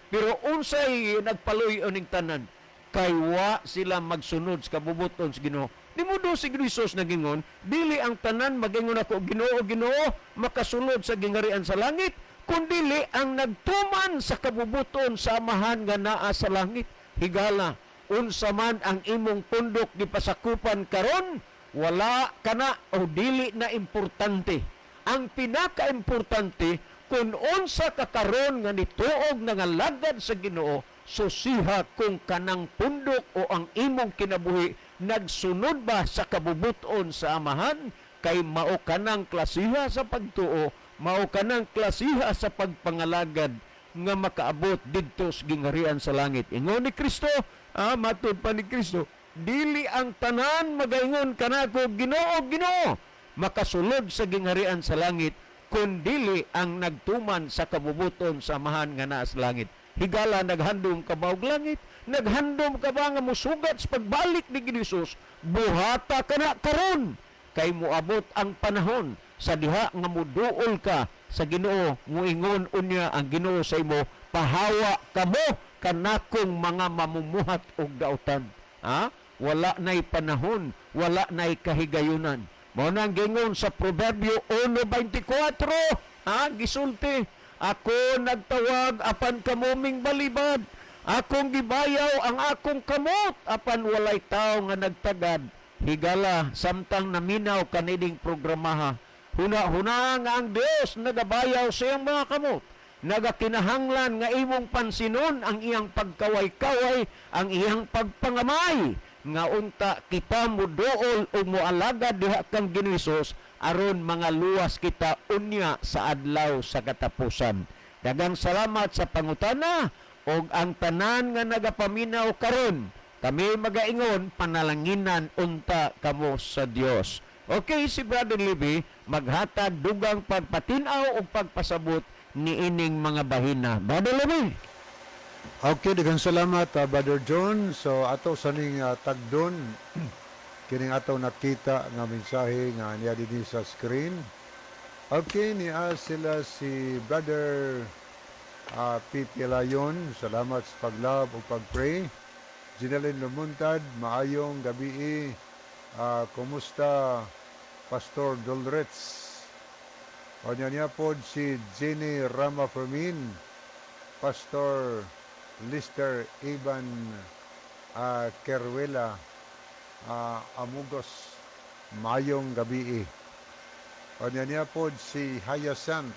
Pero unsay nagpaluy uning tanan? Kay wa sila magsunod sa kabubuton sa Ginoo. Nimudo si Jesus nagingon, "Dili ang tanan magingon ako, 'Ginoo, Ginoo,' makasulod sa gingharian sa langit, kundili ang nagtuman sa kabubuton sa Amahan nga naa sa langit." Higala, unsa man ang imong pundok gipasakupan karon, wala kana o dili na importante. Ang pinaka-importante, kung unsa ka karon nga nituog nga ngalagad sa Ginoo, susiha kung kanang pundok o ang imong kinabuhi nagsunod ba sa kabubuton sa Amahan, kay mao kanang klasiha sa pagtuo, mao kanang klasiha sa pagpangalagad nga makaabot didto sa gingharian sa langit. Ingon ni Kristo, matud pa ni Kristo, "Dili ang tanan magaingon kanako, 'Ginoo, Ginoo,' makasulod sa gingharian sa langit, kundili ang nagtuman sa kabubuton sa Amahan nga naa sa langit." Higala, naghandom ka ba og langit? Naghandom ka ba nga musugat sa pagbalik ni Jesus? Buhata ka na karon, kay moabot ang panahon sa diha nga muduol ka sa Ginoo. Muingon unya ang Ginoo sa imo, "Pahawa kamo kanakong mga mamumuhat og dautan." Ha? Wala na'y panahon, wala na'y kahigayunan. Mao nang gingon sa Proverbio 1:24, ha, gisulti, "Ako nagtawag apan kamo ming balibad. Akong gibayaw ang akong kamot apan walay tao nga nagtagad." Higala, samtang naminaw kanining programaha, huna-huna nga ang Dios nagabayaw sa iyang mga kamot. Nagakinahanglan nga imong pansinon ang iyang pagkaway-kaway, ang iyang pagpangamay, nga unta kita muduol o mualagad diha kang Ginoo Hesus aron mga luwas kita unya sa adlaw sa katapusan. Daghang salamat sa pangutana, og ang tanan nga nagapaminaw karon, kami magaingon, panalanginan unta kamo sa Dios. Okay, si Brother Libby maghatag dugang pagpatinaw ug pagpasabot niining mga bahina. Brother Libby. Okay, daghang salamat, Brother John. So ato sa ning tagdon kining ato nakita nga mensahe nga niya dinhi sa screen. Okay, niya sila si Brother P.P. Layon. Salamat sa pag-love ug pag-pray. Jeneline Lumuntad, maayong gabi. Kumusta, Pastor Dolrets? O niya niya po si Jenny Rama Fermin, Pastor Lister Ivan Kerwela Amugos, mayong gabi. O niya niya po si Hyacinth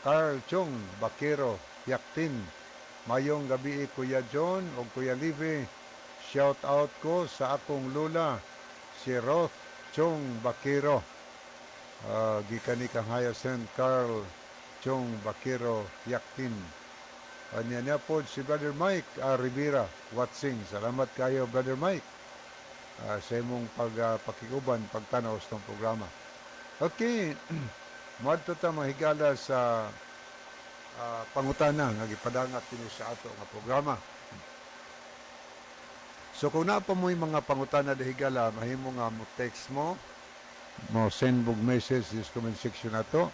Carl Chung Bakero Yaktin. Mayong gabi, Kuya John o Kuya Live. Shout out ko sa akong lula, si Roth Chung Bakero. Gikan ni kang Hyacinth Carl Chung Bakero Yaktin. Anya niya po si Brother Mike Rivera watching. Salamat kayo, Brother Mike. Sa imong pag pakiguban pagtanaw sa itong programa. Okay, moadto ta, mga higala, sa pangutana nga gipadangat kini sa ato nga programa. So kung naa pa mo'y mga pangutana, higala, mahimo nga mo text mo, mo send og message sa comment section ato.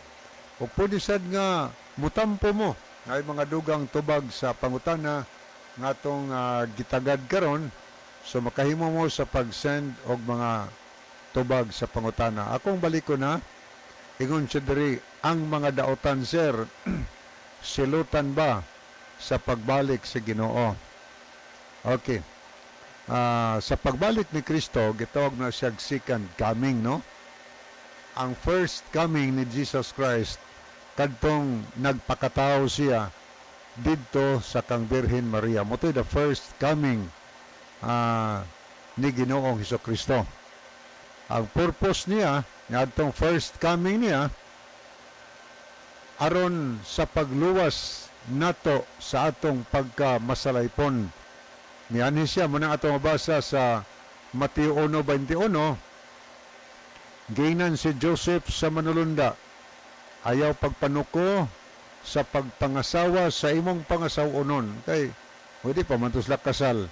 O pwede sad nga mutampo mo ay mga dugang tubag sa pangutana nga atong gitagad karon, so makahimo mo sa pag-send og mga tubag sa pangutana. Akong balik ko na, ingon siya diri, ang mga daotan, sir, silutan ba sa pagbalik sa Ginoo? Okay. Sa pagbalik ni Kristo, gitawag na siya second coming, no? Ang first coming ni Jesus Christ, kadtong nagpakatao siya didto sa kang Birhen Maria. Mao the first coming ni Ginoong Hesus Kristo. Ang purpose niya, ngadtong first coming niya, aron sa pagluwas nato sa atong pagka masalaypon. Nianhi siya mao nang atong mabasa sa Mateo 1:21, giingnan si Joseph sa manulunda, "Ayaw pagpanuko sa pagpangasawa sa imong pangasawonon," kay pwede pa man to sila kasal.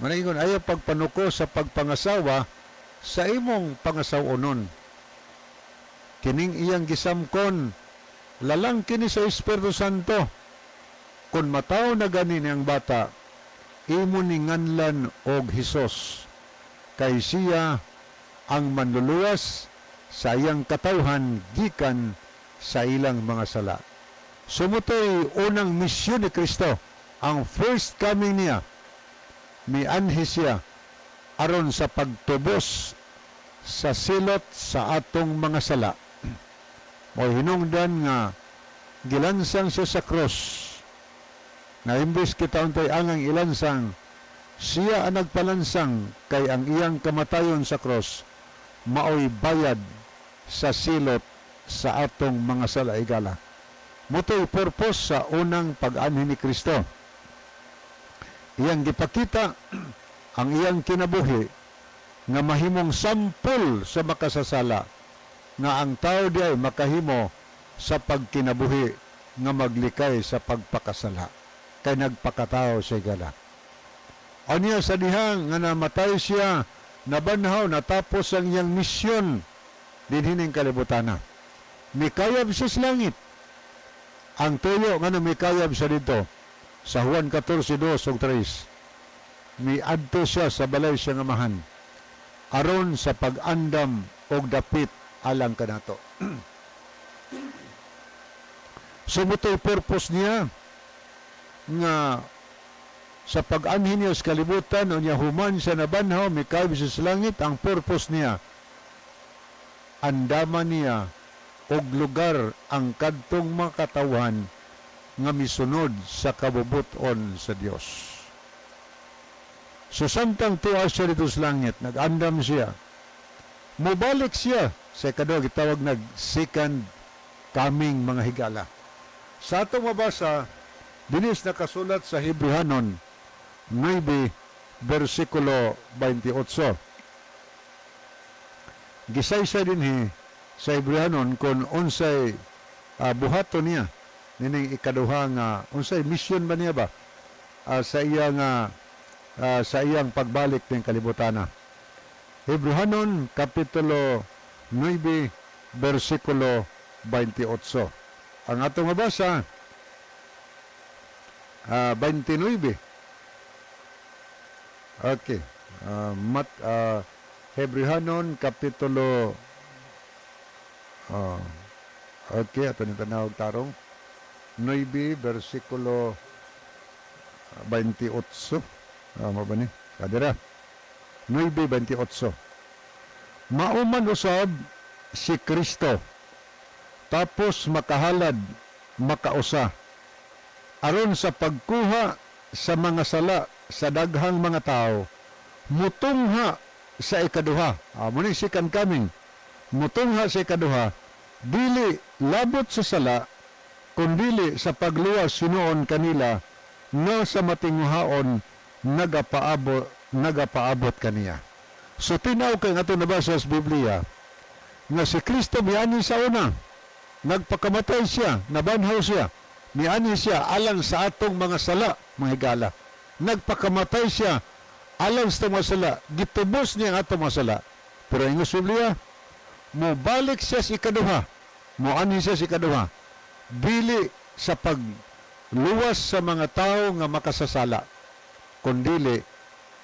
Manaingon, "Ayaw pagpanuko sa pagpangasawa sa imong pangasawonon. Kining iyang gisamkon, lalang kini sa Espiritu Santo. Kung matawo na gani niyang bata, imo ni nganlan og Hesus, kay siya ang manluluwas sa iyang katawhan gikan sa ilang mga sala." So mao to'y unang misyon ni Kristo, ang first coming niya, mianhi siya aron sa pagtubos sa silot sa atong mga sala. O hinungdan nga gilansang siya sa cross na imbes kita untay angang ilansang, siya ang nagpalansang, kay ang iyang kamatayon sa cross maoy bayad sa silot sa atong mga sala, higala. Mao to'y purpose sa unang pag-anhi ni Kristo. Iyang gipakita ang iyang kinabuhi nga mahimong sampol sa makasasala nga ang tao di ay makahimo sa pagkinabuhi nga maglikay sa pagpakasala, kay nagpakatao siya, higala. Anya sa dihang nga namatay siya, nabanhaw, natapos ang iyang misyon dinhi ning kalibutana. Mikayab siya sa langit. Ang tuyo nga mikayab siya dito sa Juan 14:2 ug 3. Miadto siya sa balay sa iyang amahan aron sa pag-andam og dapit alang kanato. So mao to'y purpose niya nga sa pag-anhi niya sa kalibutan, o niya human siya nabanhaw, mikayab siya sa langit, ang purpose niya, andaman niya og lugar ang kadtong mga katawhan nga misunod sa kabubuton sa Dios. So samtang tuwa siya dito sa langit, nag-andam siya, mubalik siya sa ikaduha, gitawag nag second coming, mga higala. Sa atong mabasa, dinis nakasulat sa Hebrehanon 9, versikulo 28. Gisaysay dinhi sa Hebrehanon kung unsay buhaton niya nining ikaduha nga, unsay mission ba niya ba sa iyang pagbalik ng kalibutana. Hebrehanon kapitulo 9 versikulo 28. Ang atong mabasa, 29. Okay. Mat Hebrehanon kapitulo okay, ato ni tanawag tarong 9 versikulo 28. Mao ba ni? Kadira. 9:28. Mauman usab si Kristo tapos makahalad makausa aron sa pagkuha sa mga sala sa daghang mga tao, mutungha sa ikaduha. Mao ni second coming, mutungha sa ikaduha, dili labot sa sala kundili sa pagluwas hinuon kanila nga sa matinguhaon nagapaabot kaniya. So tinaw kay nga nabasa sa Biblia nga si Kristo miani sa una, nagpakamatay siya, nabanhaw siya, miani siya alang sa atong mga sala, mga higala. Nagpakamatay siya alang sa atong mga sala, gitubos niya ang atong mga sala. Pero ingon sa Biblia, mobalik siya sa ikaduha, moanhi siya sa ikaduha, dili sa pagluwas sa mga tao nga makasasala, kundili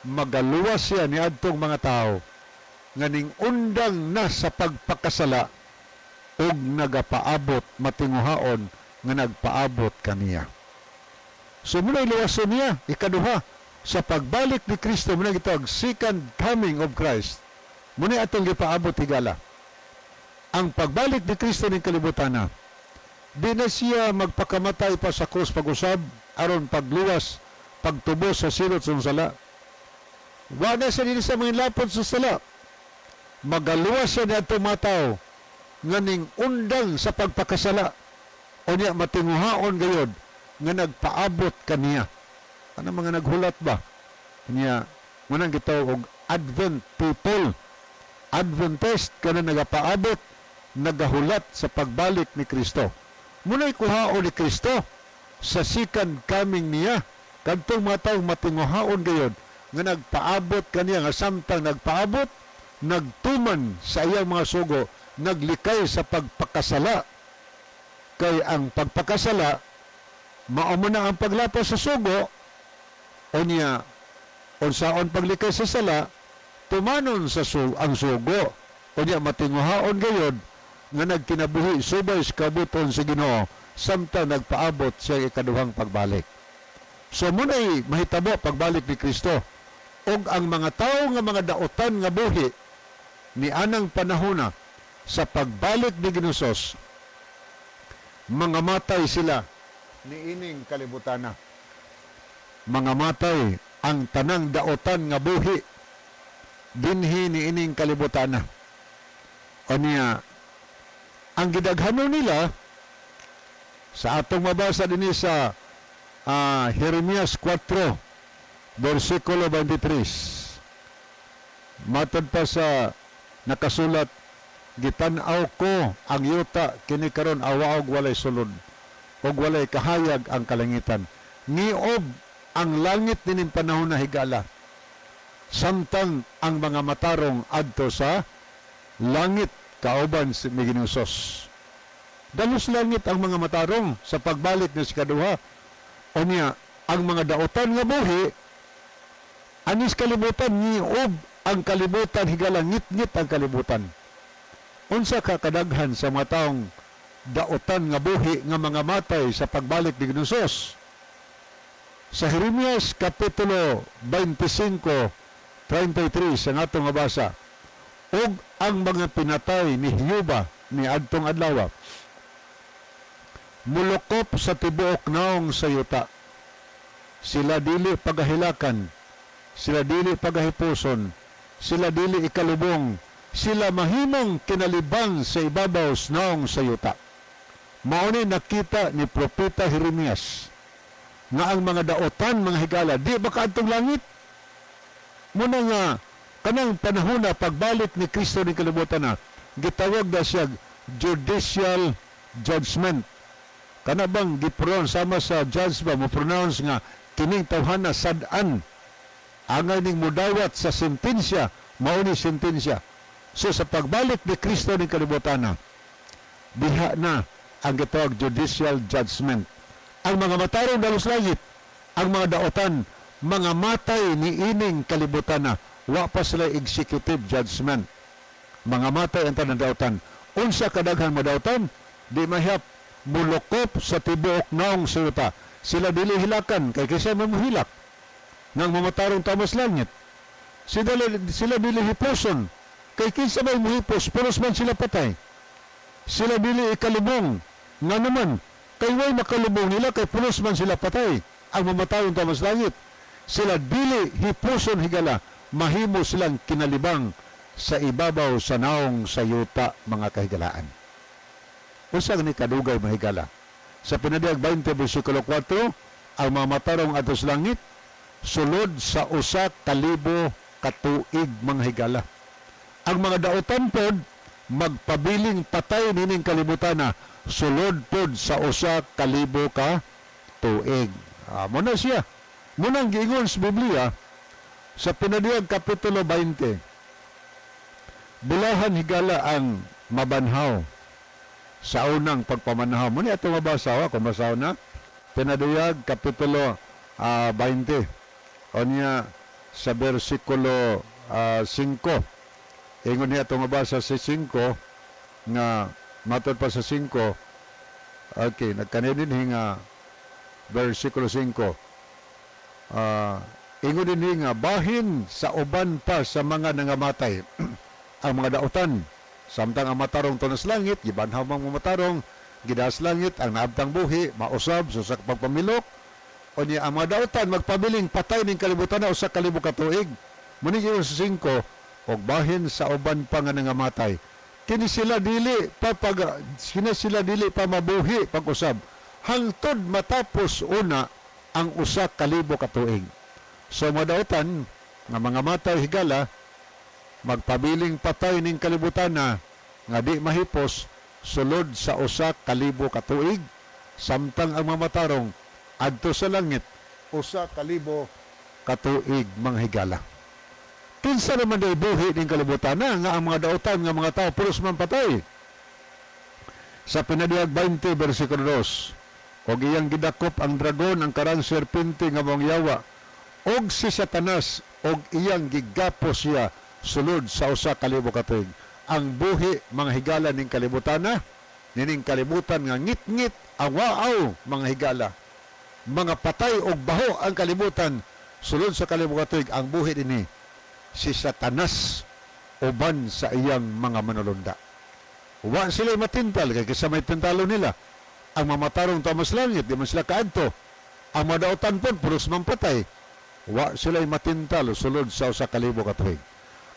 magaluwas siya ni adtong mga tao nga ning undang na sa pagpakasala ug nagapaabot, matinguhaon nga nagpaabot kaniya. So muna luwason niya ikaduha sa pagbalik ni Kristo, muna gitawag second coming of Christ. Muna atong gipaabot, higala. Ang pagbalik ni Kristo ning kalibutan na, di na siya magpakamatay pa sa krus pag-usab aron pagluwas, pagtubos sa silot sa sala. Wa na siya dinhi sa mga lapod sa sala. Magaluwas siya niadtong mga tao nga ning undang sa pagpakasala o niya matinguhaon gayod nga nagpaabot kaniya. Ano mga naghulat ba? Niya, munang gitawag og Advent people. Adventist kana nagapaabot, nagahulat sa pagbalik ni Kristo. Muna'y kuhaon ni Kristo sa second coming niya. Kadtong mga taong matinguhaon gayod nga nagpaabot kaniya, nga samtang nagpaabot, nagtuman sa iyang mga sugo, naglikay sa pagpakasala. Kay ang pagpakasala, mao man na ang paglapas sa sugo, o niya, unsaon paglikay sa sala, tumanon sa ang sugo. O niya, matinguhaon gayod nga nagkinabuhi subay sa kabubut-on sa Ginoo samtang nagpaabot sa ikaduhang pagbalik. So muna'y mahitabo pagbalik ni Kristo. Og ang mga tao nga mga daotan nga buhi ni anang panahona sa pagbalik ni Ginosos, mga matay sila ni ining kalibutana. Mga matay ang tanang daotan nga buhi dinhi ni ining kalibutana. O niya, ang gidaghanon nila sa atong mabasa dinhi sa Jeremias 4 versikulo 23. Matod pa sa nakasulat, "Gitan-aw ko ang yuta kini karon awa og walay sulod ug walay kahayag ang kalangitan." Ngiob ang langit nining panahon na, higala, samtang ang mga matarong adto sa langit kauban si Ginoong Hesus. Dalos langit ang mga matarong sa pagbalik ni sa kaduha. O niya, ang mga daotan nga buhi anis kalibutan, ngiob ang kalibutan, higala, ngit-ngit ang kalibutan. Unsa ka kadaghan sa mga taong daotan nga buhi nga mga matay sa pagbalik ni Ginoong? Sa Jeremias Kapitulo 25, 33 sa atong mabasa, "Ug ang mga pinatay ni Jehova ni adtong adlaw mulukop sa tibuok naong sa yuta. Sila dili pagahilakan, sila dili pagahipuson, sila dili ikalubong, sila mahimong kinalibang sa ibabaw sa naong sa yuta." Mao ni nakita ni Propeta Jeremias nga ang mga daotan, mga higala, di ba kaadtong langit? Muna nga kanang panahon na pagbalik ni Kristo ni kalibutan na, gitawag na siya judicial judgment. Kana bang gipronounce sama sa judge ba, mo pronounce nga kining tawhana sad-an angay ning mudawat sa sentensya, mao ni sentensya. So sa pagbalik ni Kristo ni kalibutan na, diha na ang gitawag judicial judgment. Ang mga matarong dalos langit, ang mga daotan mga matay ni ining kalibutan na, wa pa sila executive judgment. Mga matay ang tanang daotan. Unsa kadaghan madautan, di mahiyap, mulukop sa tibuok naong sa yuta. Sila dili hilakan kay kaysa mamuhilak nang mamatarong tamas langit. Sila dili hipuson kay kinsa may muhipos, pulos man sila patay. Sila dili ikalubong, nga naman kay way makalubong nila kay pulos man sila patay, ang mamatayong tamas langit. Sila dili hipuson, higala, mahimo silang kinalibang sa ibabaw sa naong sa yuta, mga kahigalaan. Unsa ni kadugay, mahigala? Sa Pinadiag 20 versikulo 4, ang mga matarong atos langit sulod sa 1,000 katuig, mga higala. Ang mga dautan pod magpabiling patay nining kalibutan na sulod pod sa 1,000 ka tuig. Mo na siya. Munang giingon sa Biblia sa Pinaduyag Kapitulo 20. Bulahan, higala, ang mabanhaw sa unang pagpamanhaw. Muna ato mabasa, wa kung basaw na. Pinaduyag Kapitulo 20. O niya sa versikulo 5. Ingon niya ato mabasa sa 5 nga matod pa sa 5. Okay, nagkaninin nga versikulo 5. Ingon din nga bahin sa uban pa sa mga nangamatay, ang mga dautan, samtang ang matarong tunas langit, gibanhaw mang mga matarong gidas langit. Ang naabtang buhi mausab sa pagpamilok. O niya ang mga dautan magpabiling patay ning kalibutan na 1,000 ka tuig. Muni sa 5, og bahin sa uban pa nga nangamatay, kini sila dili pa mabuhi pag-usab hangtod matapos una ang 1,000 ka tuig. So madautan nga mga matay, higala, magpabiling patay ning kalibutan na nga di mahipos sulod sa 1,000 ka tuig, samtang ang mga matarong adto sa langit 1,000 ka tuig, mga higala. Kinsa naman day buhi ning kalibutan na nga ang mga dautan nga mga tao pulos man patay? Sa Pinaduyag 20 versikulo 2, og iyang gidakop ang dragon, ang karang serpente nga mong yawa og si Satanas, og iyang gigapos siya sulod sa 1,000 ka tuig. Ang buhi, mga higala, ning kalibutan na nining kalibutan nga ngit-ngit awaaw, mga higala, mga patay og baho ang kalibutan sulod sa kalibo ka tuig, ang buhi dinhi si Satanas uban sa iyang mga manulunda. Wa sila matintal kay kaysa may tintalo nila? Ang mamatarong tumas langit, di man sila kaadto. Ang madautan pod pulos man patay. Wa sila matintal sulod sa 1,000 ka tuig.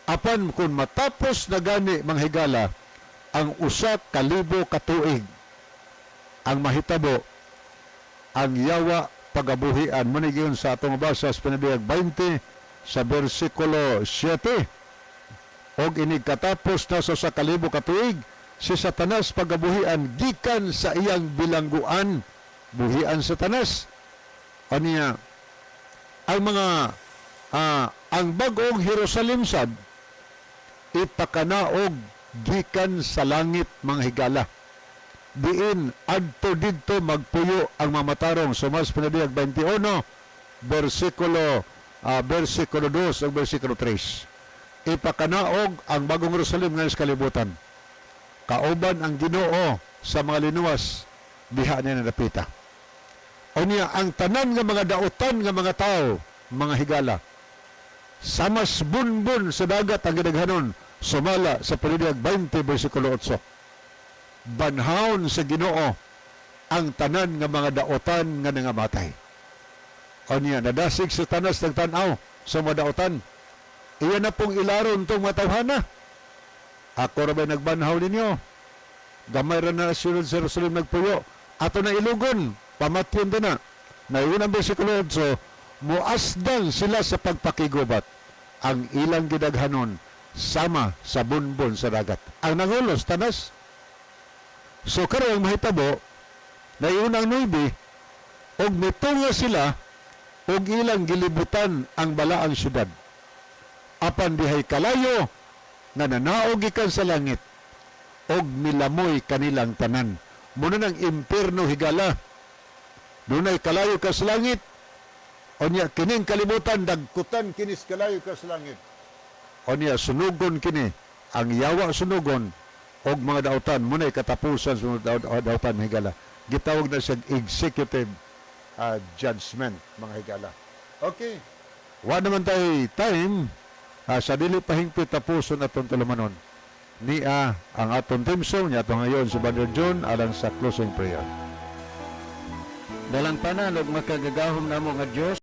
Apan kung matapos na gani, mga higala, ang 1,000 ka tuig, ang mahitabo, ang yawa pagabuhian. Muna sa atong basa sa Pinaduyag 20 sa versikulo 7. Og inig katapos na sa 1,000 ka tuig, si Satanas pagabuhian gikan sa iyang bilangguan. Buhian Satanas. Aniya, ang mga ang bagong Jerusalem sad ipakanaog gikan sa langit, mga higala, diin adto didto magpuyo ang mamatarong, sumas Pinaduyag 21 versikulo 2 ug versikulo 3. Ipakanaog ang bagong Jerusalem ngayon sa kalibutan, kauban ang Ginoo sa mga linuwas diha niya nadapita. Unya ang tanan nga mga dautan nga mga tao, mga higala, samas bunbun sa dagat ang gidaghanon, sumala sa Pinaduyag 20 versikulo 8. Banhawon sa Ginoo ang tanan nga mga daotan nga nangamatay. Unya nadasig sa Satanas, nagtan-aw sa mga daotan. Iya na pong ilaron tong matawhana. Ako ra ba'y nagbanhaw ninyo? Gamay ra na siyudad sa Jerusalem nagpuyo. Ato na ilugon, pamatyon din na. Naingon ang versikulo 8, muasdang sila sa pagpakigubat. Ang ilang gidaghanon sama sa bunbon sa dagat. Ang nangulos, Tanas. So karon ang mahitabo, naingon ang 9, og mitunga sila og ilang gilibutan ang balaang syudad. Apan dihay kalayo nga nanaog gikan sa langit og milamoy kanilang tanan. Muna ng impierno, higala. Dunay kalayo ka sa langit. Unya kining kalibutan dagkutan kinis kalayo ka sa langit. Unya sunugon kini, ang yawa sunugon og mga dautan. Muna'y katapusan sa mga dautan, higala. Gitawag na siya executive judgment, mga higala. Okay. Wa naman tayo time sa dili pa hingpit tapuson atong tulumanon. Nia ang atong theme song niya atong ngayon si Brother John alang sa closing prayer. Dalang tanan og makagagahom namo nga Dios.